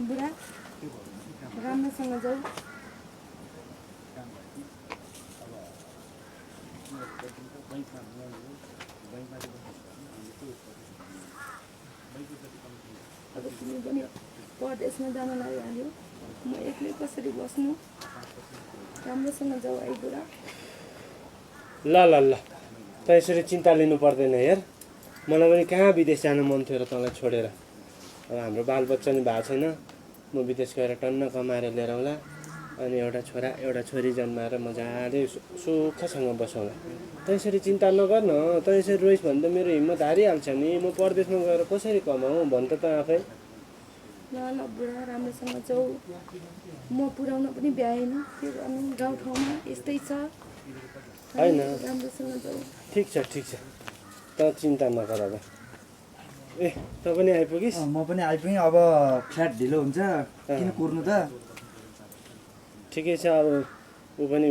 बुढा राम्रोसँग जाऊ। अब तिमी पनि परदेशमा जान लागिहाल्यो, म एक्लै कसरी बस्नु? राम्रोसँग जाऊ है बुढा। ल ल ल त यसरी चिन्ता लिनु पर्दैन हेर, मलाई पनि कहाँ विदेश जानु मन थियो र तँलाई छोडेर। अब हाम्रो बालबच्चा नि भएको छैन, म विदेश गएर टन्न कमाएर लिएर आउँला, अनि एउटा छोरा एउटा छोरी जन्माएर मजाले सुखसँग बसौँला। त यसरी चिन्ता नगर न, त यसरी रोइस् भने त मेरो हिम्मत हारिहाल्छ नि। म परदेशमा गएर कसरी कमाऊँ भन् त आफै। ल ल बुढा राम्रोसँग जाऊ। म पुर्याउन पनि भ्याएन, के गर्नु, गाउँठाउँमा यस्तै छ। होइन राम्रोसँग जाऊ। ठिक छ त चिन्ता नगर। अब ए त पनि आइपुगिस्? म पनि आइपुगेँ। अब फ्ल्याट ढिलो हुन्छ, किन कुर्नु त? ठिकै छ, अब ऊ पनि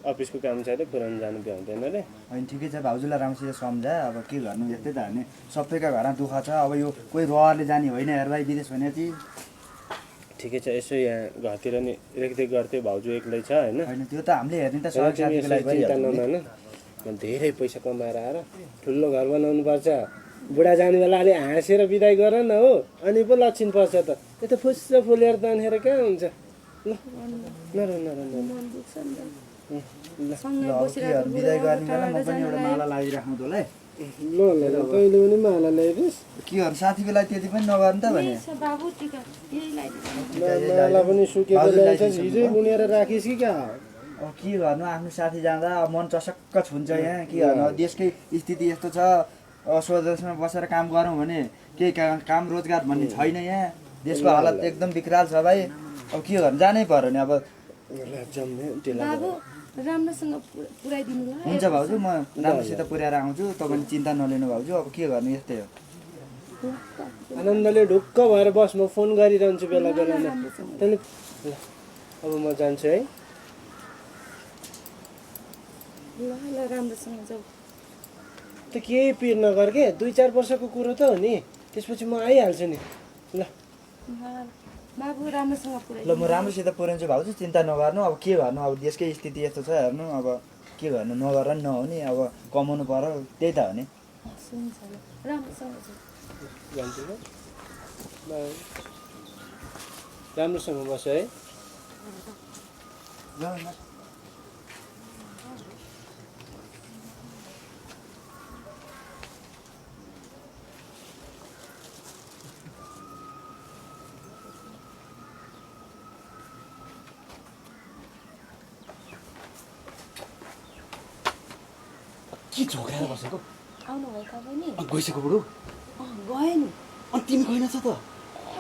अफिसको काम छ अरे, पुऱ्याउनु जानु भ्याउँदैन अरे। होइन ठिकै छ, भाउजूलाई राम्रोसित सम्झा। अब के गर्नु, यस्तै त हामी सबैका घरमा दुःख छ। अब यो कोही रहरले जाने होइन हेर भाइ, विदेश भने चाहिँ ठिकै छ, यसो यहाँ घरतिर नि रेखदेख गर्थ्यो, भाउजू एक्लै छ होइन। होइन त्यो त हामीले हेर्ने त सहर साथीको लागि चिन्ता नमान, म धेरै पैसा कमाएर आएर ठुलो घर बनाउनु पर्छ। बुढा जाने बेला अलि हाँसेर बिदाई गर न हो, अनि पो लक्षण पर्छ त। त्यो त फुस्स फुलेर तन्खेर कहाँ हुन्छ। ल नर नर मन दुख्छ नि त। ल सँगै अब के बसिरहेको गर्नु, बिदाई बुढा गर्ने बेला म पनि एउटा माला लगाइराख्नु त होला है। ल ल कहिले पनि माला ल्याइदिस्। के गर्नु, साथीको लागि त्यति पनि नगर्नु त भने। यही छ बाबु, टिका यही लगाइदिनु। माला पनि सुकेको ल्याइन्छ, हिजै बुनेर राखिस् कि क्या? अब के गर्नु, आफ्नो साथी जाँदा अब मन चसक्क छुन्छ यहाँ। के गर्नु, अब देशकै स्थिति यस्तो छ। स्वदेशमा बसेर काम गरौँ भने केही काम रोजगार भन्ने छैन यहाँ। देशको हालत एकदम बिकराल छ भाइ। अब के गर्नु, जानै पर्यो नि। अब बाबु राम्रोसँग पुऱ्याइदिनु ल। हुन्छ भाउजू, म राम्रोसित पुर्याएर आउँछु, तपाईँ चिन्ता नलिनु भाउजू। अब के गर्नु, यस्तै हो। आनन्दले ढुक्क भएर बस, म फोन गरिरहन्छु बेला बेलामा। तैँले ल अब म जान्छु है। ल ल राम्रोसँग जाऊ। त केही पिर नगर के, 2-4 वर्षको कुरो त हो नि, त्यसपछि म आइहाल्छु नि। ल बाबु राम्रोसँग पुऱ्याइ। ल म राम्रोसित पुर्याउँछु भाउजू, चिन्ता नगर्नु। अब के गर्नु, अब देशकै स्थिति यस्तो छ हेर्नु। अब के गर्नु, नगरेर नि नहुने, अब कमाउनु पर्यो, त्यही त हो नि। हुन्छ ल राम्रोसँग जाऊ। जान्छु ल, बाई। राम्रोसँग बस है। के झोक्राएर बसेको? आउनुभयो तपाईँ नि? गइसक्यो बुढो? गएँ नि। अनि तिमी गएन छ त?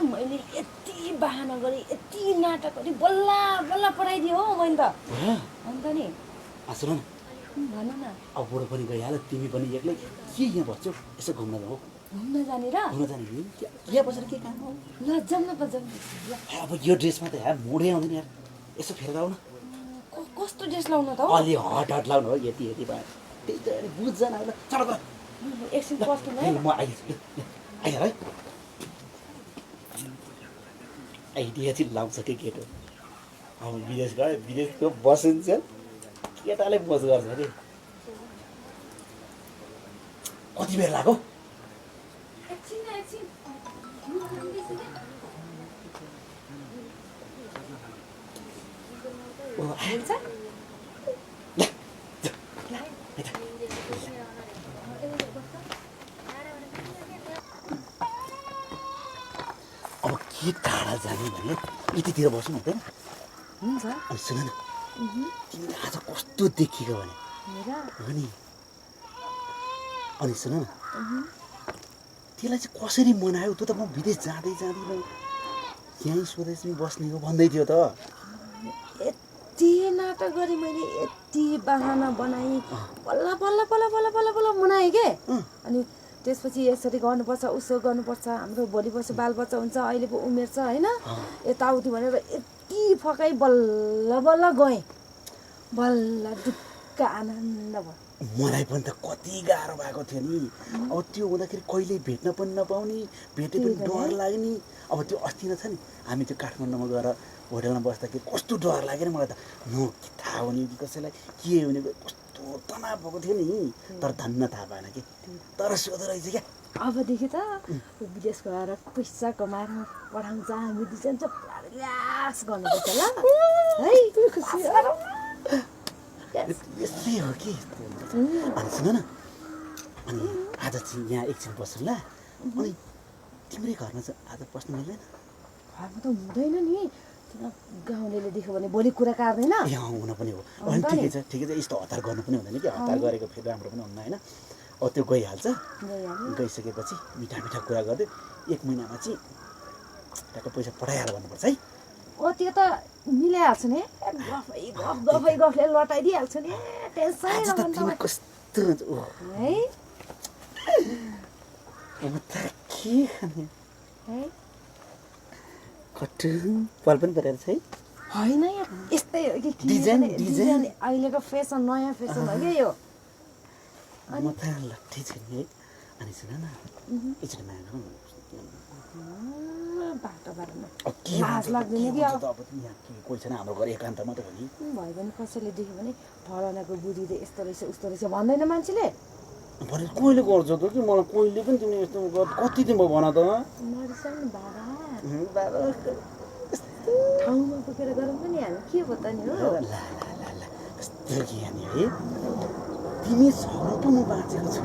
मैले यति बाहना गरेँ, यति नाटक गरेँ, बल्ल बल्ल पठाइदियो हो मैले त। अन्त नि सुन न, भन न। अब बुढो पनि गइहाल्यो, तिमी पनि एक्लै के यहाँ बस्छौ? यसो घुम्न जाऊ। घुम्न जाने र? घुम्न जाने नि, यहाँ बसेर के काम हो? ल जाउँ न त जाउँ। अब यो ड्रेसमा त यहाँ मोडै आउँदैन यार, यसो फेरेर आऊ न। कस्तो ड्रेस लाउनु त हो? अलि हट लाउनु हो, यति यति भयो। त्यही त बुझ्छ न, चल एकछिन बस्नु है। म आइहाल्छु, आइहाल है। आइडिया चाहिँ लाउँछ कि केटो। अब विदेश गयो, विदेशको बसिन्छ, केटाले मोज गर्छ अरे। कति बेर लाग्यो? हुन्छ? अब के टाढा जाने भने यतितिर बस्नु हुँदैन? हुन्छ। अनि सुन न, तिमीले आज कस्तो देखिएको भने हो नि। अनि सुन न, त्यसलाई चाहिँ कसरी मनायो? त्यो त म विदेश जाँदै जाँदैन यहीँ स्वदेशमै बस्ने हो भन्दै थियो त। यति नाटक गरेँ मैले, यति बहाना बनाएँ, बल्ल बल्ल बल्ल बल्ल बल्ल बल्ल मनाएँ के। अनि त्यसपछि यसरी गर्नुपर्छ, उसो गर्नुपर्छ, हाम्रो भोलि पर्सि बालबच्चा हुन्छ, अहिले पो उमेर छ होइन, यताउति भनेर यति फकाइ बल्ल बल्ल गएँ। बल्ल ढुक्क आनन्द भयो। मलाई पनि त कति गाह्रो भएको थियो नि। अब त्यो हुँदाखेरि कहिले भेट्न पनि नपाउने, भेटे पनि डर लाग्ने। अब त्यो अस्ति न छ नि हामी त्यो काठमाडौँमा गएर होटलमा बस्दाखेरि कस्तो डर लाग्यो नि मलाई त। न थाहा हुने कि कसैलाई के हुने कस्तो तनाव भएको थियो नि। तर धन्न थाहा पाएन कि तर सोधो रहेछ क्या। अबदेखि त विदेश गएर पैसा कमाएर पठाउँछ हामी दुईजना चाहिँ रिल्याक्स गर्नुपर्छ ल है। खुसी गरौँ न। यस्तै हो कि। अनि सुन न, अनि आज चाहिँ यहाँ एकछिन बस्छौँ ल। अनि तिम्रै घरमा चाहिँ आज बस्नु मिल्दैन? घरमा त हुँदैन नि, किन गाउँलेले देख्यो भने भोलि कुरा काट्दैन। ए हुन पनि हो। अनि ठिकै छ ठिकै छ, यस्तो हतार गर्नु पनि हुँदैन कि। हतार गरेको फेरि राम्रो पनि हुन्न होइन। अब त्यो गइहाल्छ। गइसकेपछि मिठा मिठा कुरा गर्दै 1 महिनामा चाहिँ टक्क पैसा पठाइहाल भन्नुपर्छ है। त्यो त मिलाइहाल्छ नि, गफले लटाइदिइहाल्छ नि, टेन्सनै आज त नगर्नु तिमी कस्तो है। अब त के खाने है कट्टु फल पनि परेर छ है। होइन यार, यस्तै हो कि डिजाइन अहिलेको फेसन, नयाँ फेसन हो क्या यो। म त लट्ठी छु नि है। अनि सुन न एकचोटि माया गरौँ बाटो बाटोमा के लाज लाग्दैन कि। अब यहाँ कोही छैन, हाम्रो घर एकान्त मात्रै हो नि। भयो भने कसैले देख्यो भने फलानाको बुद्धि त यस्तो रहेछ उस्तो रहेछ भन्दैन मान्छेले। भने कहिले गर्छ त कि मलाई कहिले पनि तिमीले यस्तो कति दिन भयो भन त। नरिसाउनु बाबा, बाबा ठाउँमा पुगेर गरौँ पनि हामी के भयो त नि हो। ल कस्तो ज्ञानी है तिमी। सर त म बाँचेको छु,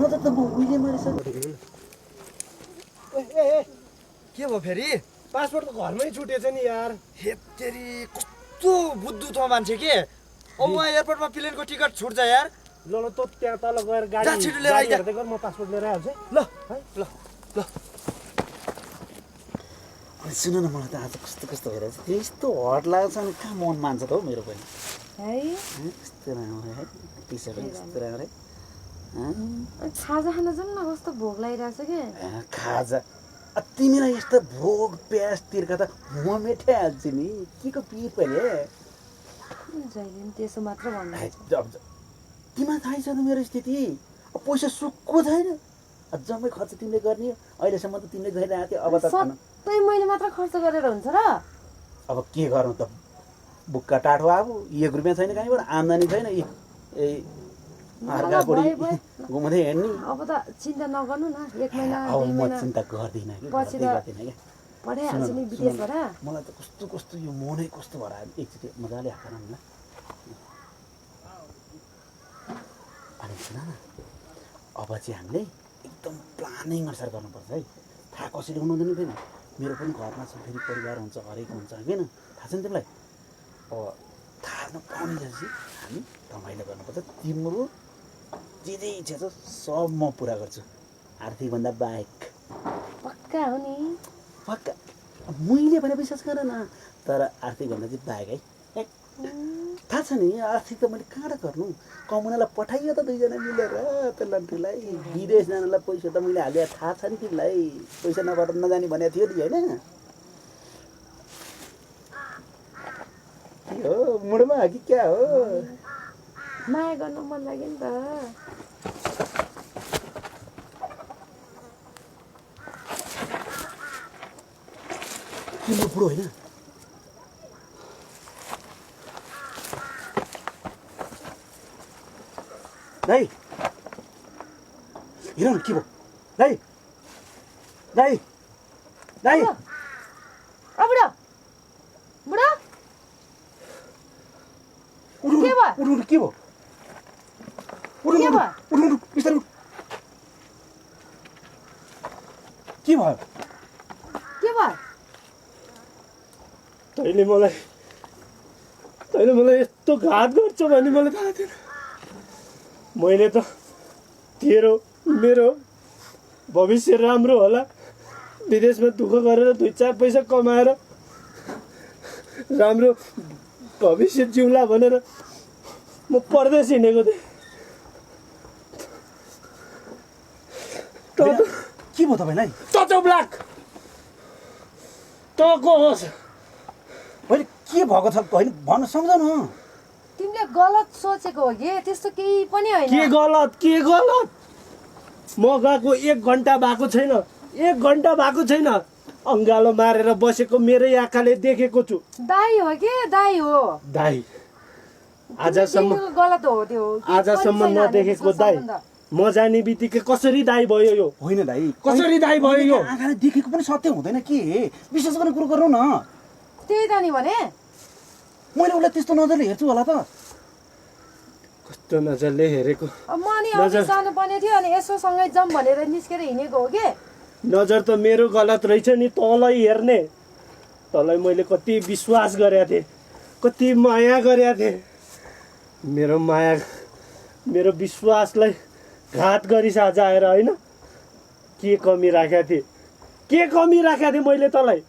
नत्र त म उहिले मरिसकेको। के भयो फेरि? पासपोर्ट त घरमै छुटेछ नि यार। हेत्तेरी कस्तो बुद्धु त मान्छे के। अब म एयरपोर्टमा प्लेनको टिकट छुट्छ यार। ल ल त त्यहाँ तल गएर गाडी जा छिटो लिएर आइज। हेर्दै गर, म पासपोर्ट लिएर आइहाल्छु ल है। ल ल अनि सुन न, मलाई त आज कस्तो कस्तो भइरहेछ। त्यस्तो हट लाग्छ अनि कहाँ मन मान्छ त हौ मेरो पनि। है कस्तो राम्रो है, टिसर्ट पनि कस्तो राम्रो है। खाजा खान जाउँ न, कस्तो भोक लागिरहेछ कि। खाजा तिमीलाई यस्तो भोग प्याज तिर्खा त म मेटाइहाल्छु नि। के को पिर पनि जहिले पनि त्यसो मात्र भन्नु। तिमीलाई थाहै छ त मेरो स्थिति। अब पैसा सुक्को छैन, जम्मै खर्च तिमीले गर्ने। अहिलेसम्म त तिमीले गरिरहेको थियो, अब त सबै मैले मात्र खर्च गरेर हुन्छ र। अब के गर्नु त, बुक्का टाठो अब 1 रुपियाँ छैन कहीँबाट, आम्दानी छैन। घुमाउँदै हेर्ने। अब त चिन्ता नगर्नु न, 1 महिना अब 2 म महिना चिन्ता गर्दिनँ कि पछि त पठाइहाल्छु नि विदेशबाट। मलाई त कस्तो कस्तो यो मनै कस्तो भएर एकचोटि मजाले हाल्न ल। अनि सुन न, अब चाहिँ हामीले एकदम प्लानिङ अनुसार गर्नुपर्छ है। थाहा कसैले हुनुहुँदैन फेरि, मेरो पनि घरमा छ, फेरि परिवार हुन्छ, हरेक हुन्छ होइन, थाहा छ नि तिमीलाई। अब थाहा नपाउने जस्तो हामी रमाइलो गर्नुपर्छ। तिम्रो जे जे इच्छा छ सब म पुरा गर्छु, आर्थिकभन्दा बाहेक। पक्का हो नि? पक्का। मैले भने विश्वास गर न, तर आर्थिकभन्दा चाहिँ बाहेक है। थाहा छ नि, आर्थिक त मैले कहाँ गर्नु, कमाउनलाई पठाइयो त 2 जना मिलेर त लन्ठीलाई। विदेश जानलाई पैसा त मैले हालेँ, थाहा छ नि तिमीलाई। पैसा नपठाउन नजाने भनेको थियो नि होइन। के हो मुडमा कि क्या हो? माया गर्न मन लाग्यो नि त। तिम्रो बुढो होइन? दाइ हेर न के भयो। दाइ दाइ दाइ बुढा बुढा उठु के भयो? उठु के भयो? उठु के भयो? उठु उठु बिस्तारै उठु। के भयो? के भयो? तैँले मलाई यस्तो घात गर्छ भन्ने मलाई थाहा थिएन। मैले त तेरो मेरो भविष्य राम्रो होला, विदेशमा दुःख गरेर 2-4 पैसा कमाएर राम्रो भविष्य जिउला भनेर म परदेश हिँडेको थिएँ। के भयो तपाईँलाई? ब्ल्याक त को होस्? मैले के भएको छ होइन भन्न सम्झाउनु। तिमी तिमीले गलत सोचेको हो कि त्यस्तो केही पनि के होइन गलत के गलत म गएको 1 घन्टा भएको छैन 1 घन्टा भएको छैन अङ्गालो मारेर बसेको मेरै आँखाले देखेको छु दाई हो कि दाई हो दाई आजसम्म तिमीले गलत हो त्यो केही आजसम्म पनि छैन नदेखेको त्यसको दाई सम्बन्ध। म जाने बित्तिकै कसरी दाई भयो यो होइन दाइ कसरी दाइ भयो यो? आँखाले देखेको पनि सत्य हुँदैन के विश्वास गर्ने कुरो गर्नु न त्यही त नि भने मैले उसलाई त्यस्तो नजरले हेर्छु होला त कस्तो नजरले हेरेको अब म नि नजर- अफिस जानुपर्ने थियो अनि यसो सँगै जाउँ भनेर निस्केर हिँडेको हो कि नजर त मेरो गलत रहेछ नि तँलाई हेर्ने तँलाई मैले कति विश्वास गरेको थिएँ कति माया गरेको थिएँ मेरो माया मेरो विश्वासलाई घात गरिस आज आएर होइन के कमी राखेको थिएँ के कमी राखेको थिएँ मैले तँलाई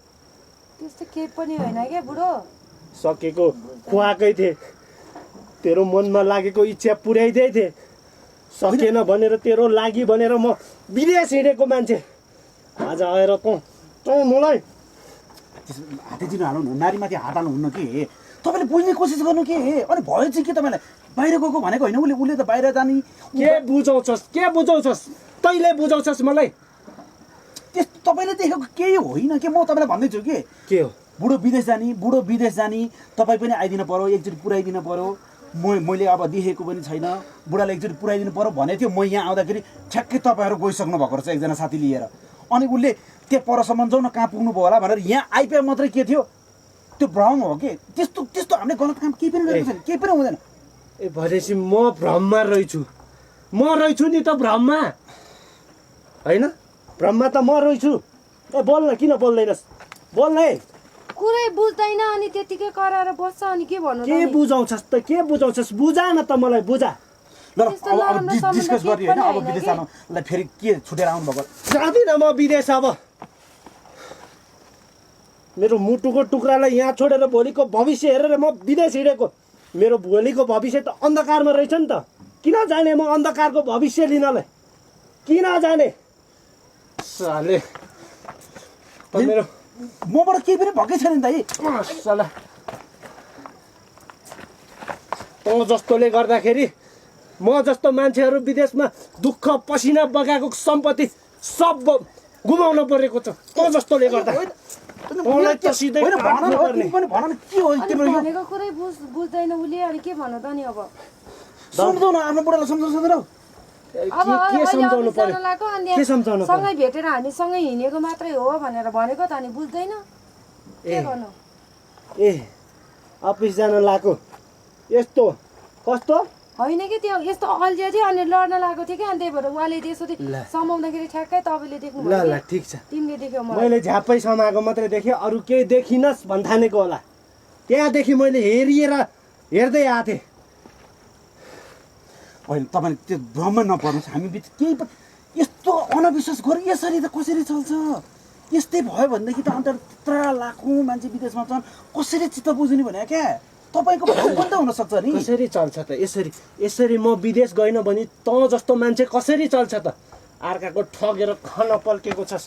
त्यस्तो केही पनि होइन क्या बुढो सकेको खुवाएकै थिएँ तेरो मनमा लागेको इच्छा पुर्याइदिए थिएँ सकेन भनेर तेरो लागि भनेर म विदेश हिँडेको मान्छे आज आएर तँ मलाई हाते जिरो हाल्नु नारीमाथि हात हाल्नुहुन्न के तपाईँले बुझ्ने कोसिस गर्नु के अनि भयो चाहिँ के तपाईँलाई बाहिर गएको भनेको होइन उसले त बाहिर जाने के बुझाउँछस् तैँले बुझाउँछस् मलाई त्यस्तो तपाईँले देखेको केही होइन के म तपाईँलाई भन्दैछु के हो बुढो विदेश जाने तपाईँ पनि आइदिनु पर्यो एकचोटि पुऱ्याइदिनु पर्यो मैले अब देखेको पनि छैन बुढाले एकचोटि पुऱ्याइदिनु पर्यो भनेको थियो म यहाँ आउँदाखेरि ठ्याक्कै तपाईँहरू गइसक्नु भएको रहेछ एकजना साथी लिएर अनि उसले त्यहाँ परसम्म जाउँ न कहाँ पुग्नु भयो होला भनेर यहाँ आइपुगे मात्रै के थियो त्यो भ्रम हो कि त्यस्तो हामीले गलत काम केही पनि गरेको छैन केही पनि हुँदैन ए भनेपछि म भ्रममा रहेछु नि त भ्रममा होइन भ्रममा त म रहेछु ए बोल्न किन बोल्दैनस् बोल्न है कुरै बुझ्दैन अनि त्यतिकै कराएर बस्छ अनि के भन्नु के बुझाउँछस् त के बुझाउँछस् बुझा न त मलाई बुझा ल त्यस्तो नराम्रो सम्बन्ध डिस्कस केही गर्ने होइन पनि अब होइन विदेश कि? जानुलाई फेरि के छुटेर आउनुभएको जाँदिनँ म विदेश अब मेरो मुटुको टुक्रालाई यहाँ छोडेर भोलिको भविष्य हेरेर म विदेश हिँडेको मेरो भोलिको भविष्य त अन्धकारमा रहेछ नि त किन जाने म अन्धकारको भविष्य लिनलाई किन जाने साले त मेरो मबाट केही पनि भएकै छैन नि दाइ साला तँ जस्तोले गर्दाखेरि म जस्तो मान्छेहरू विदेशमा दुःख पसिना बगाएको सम्पत्ति सब गुमाउन परेको छ तँ जस्तोले गर्दा तँलाई त सिधै होइन भन न काट्नु पर्ने। तिमी पनि भन न के हो अनि तिम्रो यो भनेको कुरै बुझ्दैन उसले अनि के भन्नु त नि अब सम्झाउ न आफ्नो बुढालाई सम्झाउनु सक्दैनौ अब के अहिले सम्झाउनु अफिस जान पर्यो लाग्यो अनि के सम्झाउनु पर्यो सँगै भेटेर हामी सँगै हिँडेको मात्रै हो भनेर भनेको त अनि बुझ्दैन के ए गर्नु ए अफिस जान लाग्यो यस्तो कस्तो होइन कि त्यो यस्तो अल्झियो थियो अनि लड्न लागेको थियो कि अनि त्यही भएर उहाँले त्यसरी ल। समाउँदाखेरि ठ्याक्कै तपाईँले देख्नु ल भयो ल कि? ठिक छ तिमीले देख्यौ मलाई मैले झ्याप्पै समाएको मात्रै देखेँ अरू केही देखिनस् भन्ठानेको होला त्यहाँदेखि मैले हेर्दै आएको थिएँ होइन तपाईँले त्यो भ्रममा नपर्नुहोस् हामी बिच केही पनि यस्तो अनविश्वास गरे यसरी त कसरी चल्छ यस्तै भयो भनेदेखि त अन्त त्यत्रा लाखौँ मान्छे विदेशमा छन् कसरी चित्त बुझ्ने भने क्या तपाईँको भ्रम पनि त हुनसक्छ नि कसरी चल्छ त यसरी म विदेश गएन भने तँ जस्तो मान्छे कसरी चल्छ त अर्काको ठगेर खान पल्केको छस्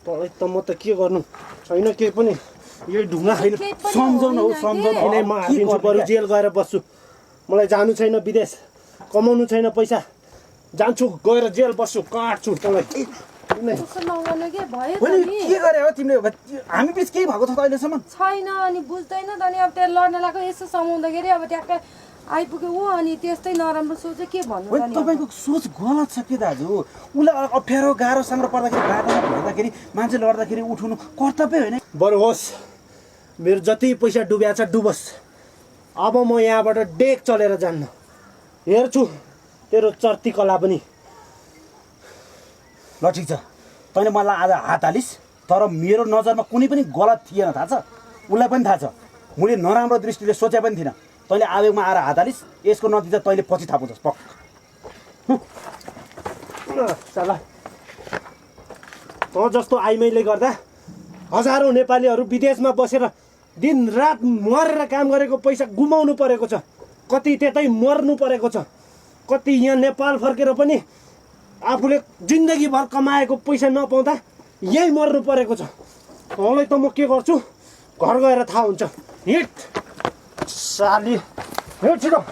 तँलाई त म त के गर्नु छैन केही पनि यही ढुङ्गा छैन केही पनि सम्झाउनु हौ होइन सम्झाउनु के? होइन म के हालिदिन्छु गर्ने बरु क्या? जेल गएर बस्छु मलाई जानु छैन विदेश कमाउनु छैन पैसा जान्छु गएर जेल बस्छु काट्छु तँलाई त्यस्तो नगर्नु के भयो त होइन नि के गरे हो तिमीले हामी बिच केही भएको छ त अहिलेसम्म छैन अनि बुझ्दैन त अनि अब त्यहाँ लड्न लाग्यो यसो समाउँदाखेरि अब ट्याक्कै आइपुग्यो ऊ अनि त्यस्तै नराम्रो सोच्यो के भन्नु त होइन नि अब? तपाईँको सोच गलत छ के दाजु उसलाई अप्ठ्यारो गाह्रो साङ्रो पर्दाखेरि बाटोमा भेट्दाखेरि मान्छे लड्दाखेरि उठ्नु कर्तव्य होइन बरु होस् मेरो जति पैसा डुब्या छ डुबोस् अब म यहाँबाट डेक चलेर जान्न हेर्छु तेरो चर्ती कला पनि ल ठिक छ तैँले मलाई आज हात हालिस् तर मेरो नजरमा कुनै पनि गलत थिएन थाहा छ उसलाई पनि थाहा छ मैले नराम्रो दृष्टिले सोचे पनि थिइनँ तैँले आवेगमा आएर हात हालिस् यसको नतिजा तैँले पछि थाहा बुझोस् पक्क साला तँ जस्तो आइमाईले गर्दा हजारौँ नेपालीहरू विदेशमा बसेर दिनरात मरेर काम गरेको पैसा गुमाउनु परेको छ कति त्यतै मर्नु परेको छ कति यहाँ नेपाल फर्केर पनि आफूले जिन्दगीभर कमाएको पैसा नपाउँदा यहीँ मर्नु परेको छ तँलाई त म के गर्छु घर गएर थाहा हुन्छ हिट साली हे छिटो